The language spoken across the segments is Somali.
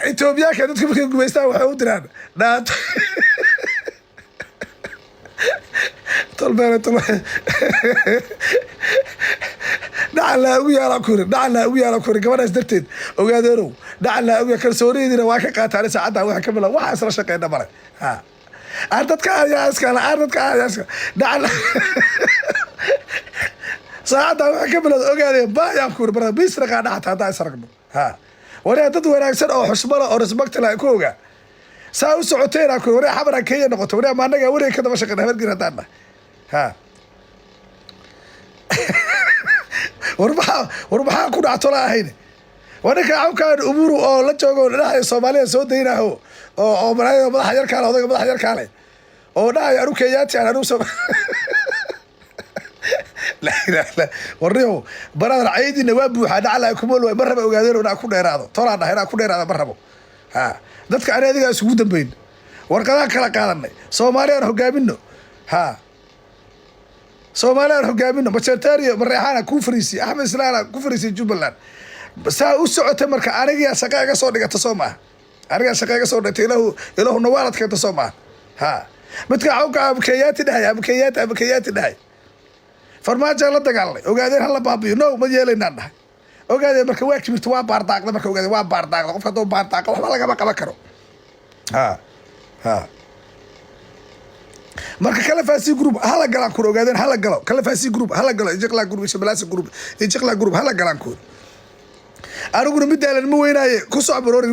Etoobiyaanka dadka markay gumaystaan waxay u diraan dhaato tolbeere tol dhacan laa ugu yaalaa ku yiri, dhacan laa ugu yaalaa ku yiri gabadhaas darteed. Ogaadeenow, dhacan laa ugu yaal kalsoonidiina waa ka qaataan saacadda waxa ka bilaab waxa isla shaqeyna male. Ha, aan dadka ayaa iskale, aan dadka ayaa iskale. Dhacan saacadda waxa ka bilowda, ogaadeen baayaan ku yiri bara bisra qaadha xataa haddaan is aragno. Ha, wariyaa dad wanaagsan oo xushmala oo respect leh ku ogaa saa u socoteen ku wariyaa xabara Kenya noqoto, wariyaa ma annaga wariga ka daba shaqeyna Habargir haddaan nahay. Ha, war maxaa, war maxaa ku dhacto la ahayn? Waa ninka cawkaan Umuru oo la joogo dhahayo Soomaaliya soo daynaho oo malaayada madaxa yarkaale, odayga madaxa yarkaale oo dhahayo anu Kenyaati aan anu soo la ilaha illa. Warniyow brother, caydina waa buuxaa dhacala kumool waay. Ma raba ogaadeen inaan ku dheeraado, tolaan dhahay inaan ku dheeraado ma rabo. Ha, dadka ani adigaa isugu dambeyn, warqadaan kala qaadanay, Soomaaliyaan hogaamino. Ha, Soomaaliyaan hogaamino. Majeertaariyo Mareexaana kuu fariisiye, Axmed Islaana ku fariisiyay Jubbaland saa u socotay. Marka anigaa shaqa iga soo dhigata soo maaha, anigaa shaqa iga soo dhigata. Ilahu ilahu nawaalad keenta soo maaha. Ha, midka cawka ama Kenyaati dhahay, ama Kenyaati, ama Kenyaati dhahay, Farmaajaan la dagaalanay, ogaadeen hala baabiyo, no ma yeelaynaan dhahay. Ogaadeen marka waa kibirta, waa baardaaqda. Marka ogaadeen waa baardaaqda, qofka hadduu baardaaqa waxba lagama qaban karo. Ha ha, marka Kalafaasi Group hala galaan kur, ogaadeen hala galo Kalafaasi Group, hala galo Ijiqla Group, Ishabalasi Group, Ijiqla Group hala galaan kur. Aniguna midaalan ma weynaaye ku soc baroori.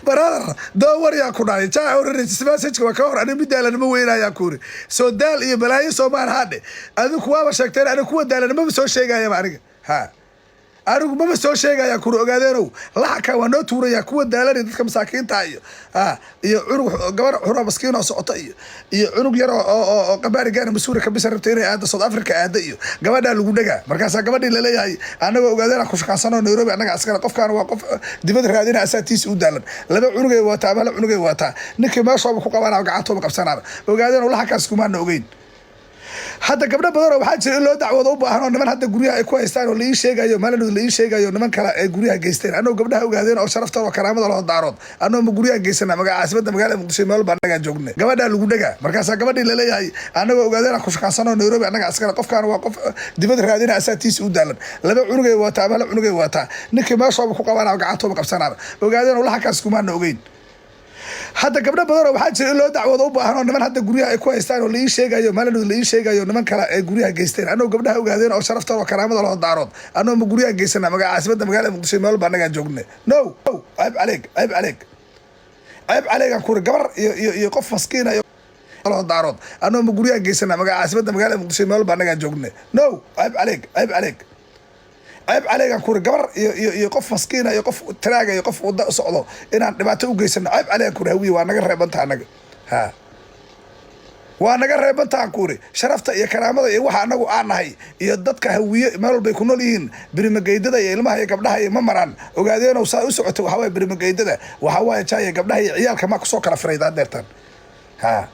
Brother, don't yaa ku dhahay jaa message waa ka hor. Aniga midaalan ma weynaayaa ku uri soo daal iyo balaayo soomaan haadhe. Adigu waaba sheegteen, aniga kuwa daalan maba soo sheegayaba aniga. Ha, anigu maba soo sheegaya kuri. Ogaadeenow, laxanka waa noo tuuraya kuwa daalanaya, dadka masaakiinta iyo iyo cunug gabar xura maskiin oo socota iyo cunug yar oo qabaari gaana Masuuri kabisa rabta inay aado South Africa aada iyo gabadhaa lagu dhagaa. Markaasaa gabadhii laleeyahay anagoo ogaadeen ku shaqaansanoo Nairobi annaga askara. Qofkaan waa qof dibad raadina, asaatiisa u daalan, laba cunugay wataa ama hal cunugay wataa, ninkii meeshooba ku qabanaa, gacantooba qabsanaaba. Ogaadeen laxankaas kumaana ogeyn. Hadda gabdho badan oo waxaa jira in loo dacwoodo u baahan oo niman hadda guryaha ay ku haystaan oo la ii sheegayo maalin la ii sheegayo niman kale ay guryaha geysteen. Annagoo gabdhaha ogaadeen oo sharafta oo karaamada loo daarood, annagoo ma guryaha geysana maga caasimada magaalada Muqdisho meel baa annagaa joognay. Gabadhaa lagu dhagaa, markaasaa gabadhii laleeyahay annagoo ogaadeen ku shaqaansanoo Nairobi annaga askara. Qofkaan waa qof dibad raadina, asaatiisa u daalan, laba cunugay wataa ama hal cunugay wataa, ninkii meeshooba ku qabanaa, gacantooba qabsanaaba. Ogaadeen laxankaas kumaana ogeyn. Hadda gabdho badan oo waxaa jira in loo dacwoodo u baahan oo niman hadda guryaha ay ku haystaan oo la ii sheegayo maalin la ii sheegayo niman kale ay guryaha geysteen. Annagoo gabdhaha ogaadeen oo sharafta oo karaamada loo daarood, annagoo ma guryaha geysana maga caasimada magaalada Muqdisho meel baa annagaa joognay. No, ceeb caleeg, ceeb caleeg, ceeb caleegaan kuri gabar iyo qof maskiina iyo loo daarood, annagoo ma guryaha geysana maga caasimada magaalada Muqdisho meel baa annagaa joognay. No, ceeb caleeg, ceeb caleeg, ceeb caleegaan kuri gabar iyo qof maskiina iyo qof taraaga iyo qof wada u socdo inaan dhibaato u geysano. Ceeb caleegaan kuri. Hawiye waa naga reebanta annaga. Ha, waa naga reebantaan kuuri sharafta iyo karaamada iyo waxa anagu aan nahay iyo dadka Hawiye meel walbay ku nool yihiin. Birimageydada iyo ilmaha iyo gabdhaha iyo ma maraan. Ogaadeenow, saa u socota waxaa waye birimageydada, waxaa waaye jaaya gabdhaha iyo ciyaalka maa kusoo kala firayda hadeertaan. Ha,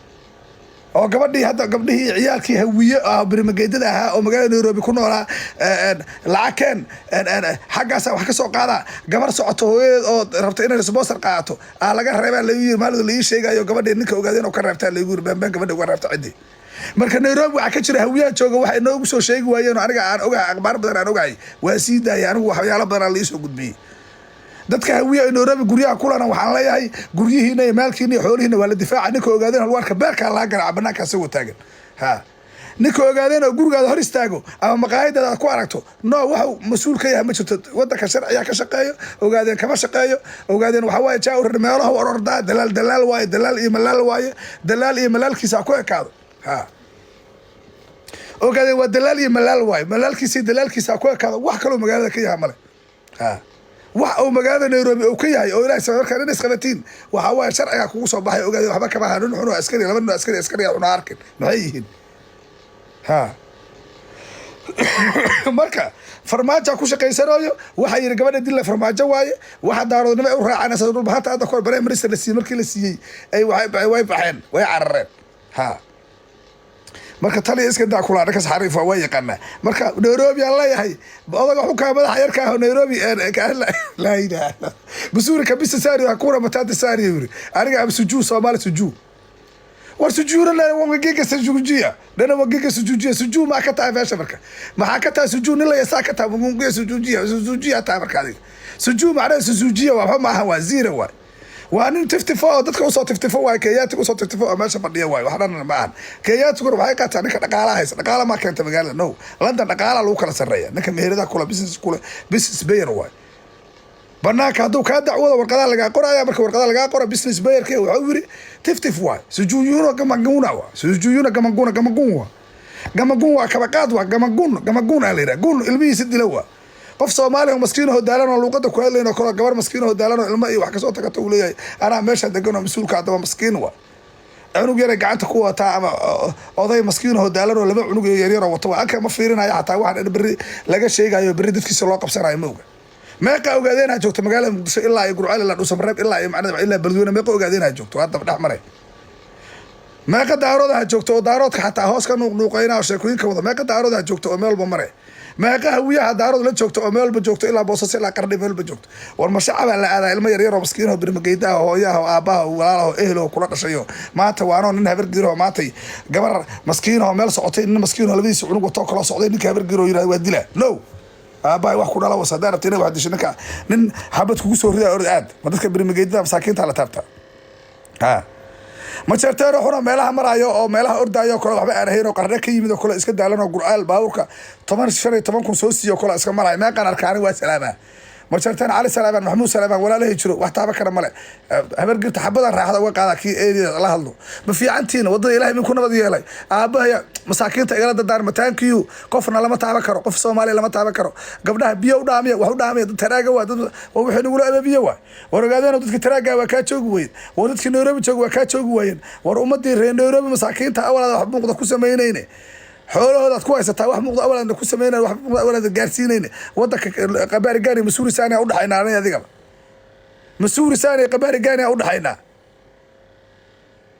oo gabadhii hadda gabdhihii ciyaalkii Hawiye ah birimageydada ahaa oo magaalada Nairobi ku noolaa, lacag keen, xaggaasa wax ka soo qaada. Gabar socoto hooyadeed oo rabta inay sponsor qaadato aa laga reebaa lagu yiri maalin la ii sheegayo. Gabadhii ninka ogaadeen oo ka reebtaa lagu yiri, beenbeen gabadhi uga reebta ciddii. Marka Nairobi waxaa ka jira Hawiyaha jooga waxay noogu soo sheegi waayeen oo aniga aan ogahay, akhbaar badan aan ogahay waa sii daayay. Anigu waxyaalo badan aan la iisoo gudbiyey. Dadka Hawiya ee Nairobi guryaha kulana waxaan leeyahay guryihiina iyo maalkiina iyo xoolihiina waa la difaaca. Ninka ogaadeen halwaarka beerkaa laga garaaca banaanka asagoo taagan. Ha, ninka ogaadeen oo gurigaada hor istaago ama maqaayadaada aad ku aragto, no, waxuu mas-uul ka yahay ma jirto. Wadanka sharciga ka shaqeeyo, ogaadeen kama shaqeeyo. Ogaadeen waxaa waaye jaa urar meelaha orordaa, dalaal dalaal waaye, dalaal iyo malaal waaye, dalaal iyo malaalkiisa ha ku ekaado. Ha, ogaadeen waa dalaal iyo malaal waaye, malaalkiisa iyo dalaalkiisa ha ku ekaado. Wax kaloo magaalada ka yaha male. Ha, wax uu magaalada Nairobi uu ka yahay oo ilahay samay markaan in isqabatiin waxaa waaye sharciga kugu soo baxay. Ogaadeen waxba kama aha. Nin xun oo askari, laba nin oo askari, askariga xun arkin maxay yihiin? Ha, marka Farmaajo ku shaqaysanayo waxaa yidhi gabadha dilla Farmaajo waaye. Waxa daaroodnimo ay u raacaan dhulbahanta hadda kahor prime minister la siiyey, markii la siiyey ay way baxeen, way carareen. Ha. Marka taliya iska daa kulaa, ninkas xariif waa yaqaanaa. Marka Nairobi aan leeyahay, odaga xukaa madaxa yarka ah Nairobi, laa ilaaha mzuri kabisa sario, hakuna matata sario, yiri aniga am sujuu Soomaali sujuu war sujuuna wangagega sujujia dhana wangega sujujia sujuu maa ka tahay meesha? Marka maxaa ka tahay sujuu? Nin la yasaa ka tahay wangungiya sujujia sujujia tahay. Marka adiga sujuu macnaha sujujiya waa waxba maaha, waa zero waay. Waa nin tiftifo oo dadka usoo tiftifo waay, Kenyaatiga usoo tiftifo oo meesha fadhiya waay. Wax dhan ma ahan. Kenyaatiguna waxay qaataa ninka dhaqaalaha haysa. Dhaqaala maa keenta magaalada? No, London dhaqaala lagu kala sarreeya. Ninka meheradaha kula, business kule, business payer waay. Banaanka hadduu kaa dacwada, warqadaha lagaa qoraya. Marka warqadaha lagaa qora, business payerka wuxuu yiri tiftif waay, sujuyuna gamaguna waay, sujuyuna gamaguna gamagun waa gamagun waa kabaqaad waa gamagun gamagun aa la yidhaha. Gun ilmihiisa dila waa qof Soomaali oo maskiin oo daalan oo luuqada ku hadlayn oo kale, gabar maskiin oo daalan oo ilmo iyo wax kasoo tagata uu leeyahay anaa meesha degan oo mas-uulka. Haddaba maskiin waa cunug yaray gacanta ku wataa ama oday maskiin oo daalan oo laba cunug yaryar oo wato. Anka ma fiirinayo xataa waxaan in berri laga sheegayo, berri dadkiisa loo qabsanayo ma oga. Meeqa ogaadeenaa joogto magaalada Muqdisho, ilaa iyo Gurceel, ilaa Dhuusamareeb, ilaa iyo macnada ilaa Beledweyne? Meeqa ogaadeenaa joogto haddaba dhex maray? Meeqa Daaroodaha joogto oo Daaroodka xataa hoos ka nuuqnuuqayna oo sheekooyinka wada? Meeqa Daaroodaha joogto oo meel walba mare? Meeqa Hawiyaha Daarood la joogto oo meel walba joogto, ilaa Boosas ilaa Qardhi meel walba joogto? War ma shacabaa la aadaa? Ilmo yaryar oo maskiinoo birmageydaha, hooyaha oo aabbaha oo walaalaha oo ehel oo kula dhashayo maanta waanoo nin Habargiiroo maantay gabar maskiinoo meel socotay, nin maskiinoo labadiisa cunug watoo kaloo socday, ninka Habargiiroo yirahda waa dila. No, aabbahay wax ku dhala was. Haddaa rabta inay wax disho, ninka nin xabad kugu soo ridaa, orod aad. Ma dadka birmageydada masaakiinta la taabta? Ha Majeerteero xuna meelaha maraayo oo meelaha ordaayo kale, waxba aan ahayn oo Qarne ka yimid oo kale, iska daalan oo Gurcaal baabuurka 10, 15 kun soo siiyo kale iska maraayo. Meeqaan arkaani? Waa salaamaa Majeerteen, Cali Salaamaan, Maxamuud Salaamaan, walaalahay jiro, wax taaba kara male. Habargirta xabadan raaxda uga qaada kii area la hadlo. Ma fiicantiina? Wadada Ilahay min ku nabad yeelay. Aabahaya masaakiinta igala dardaarma. Thank you. Qofna lama taaban karo, qof Soomaaliya lama taaban karo. Gabdhaha biyo u dhaamiya, wax u dhaamiya. Dad taraaga waa dad waa wixii nagula ababiye waay. War ogaadeen, dadka taraaga waa kaa joogi weyeen. War dadkii Nairobi jooga waa kaa joogi waayeen. War ummadii reer Nairobi masaakiinta awalaada wax muuqda ku samaynayne, xoolahoodaad ku haysataa, wax muuqda awalaadna ku samaynayn, wax muuqda awalaada gaarsiinayne. Wadanka qabaari gaani Masuuri saani udhaxaynaa anay adigaba, Masuuri saani qabaari gaani udhaxaynaa.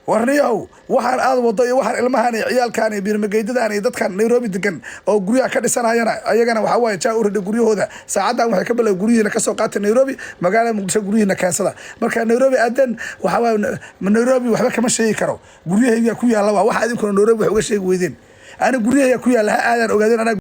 Warniyahow, waxaan aad wado iyo waxaan ilmahan iyo ciyaalkan iyo birmageydadan iyo dadkan Nairobi degan oo guryaha ka dhisanayana, ayagana waxaa waaye jaa uridha guryahooda. Saacaddan waxay ka bilaa guryihiina kasoo qaata Nairobi, magaalada Muqdisho guryihiina keensada. Marka Nairobi aadan, waxaa waaye Nairobi waxba kama sheegi karo, guryahayga ku yaalla. Waa waxa idinkuna Nairobi wax uga sheegi weydeen. Ani guryahayga ku yaalla ha aadaan ogaadeen anaa.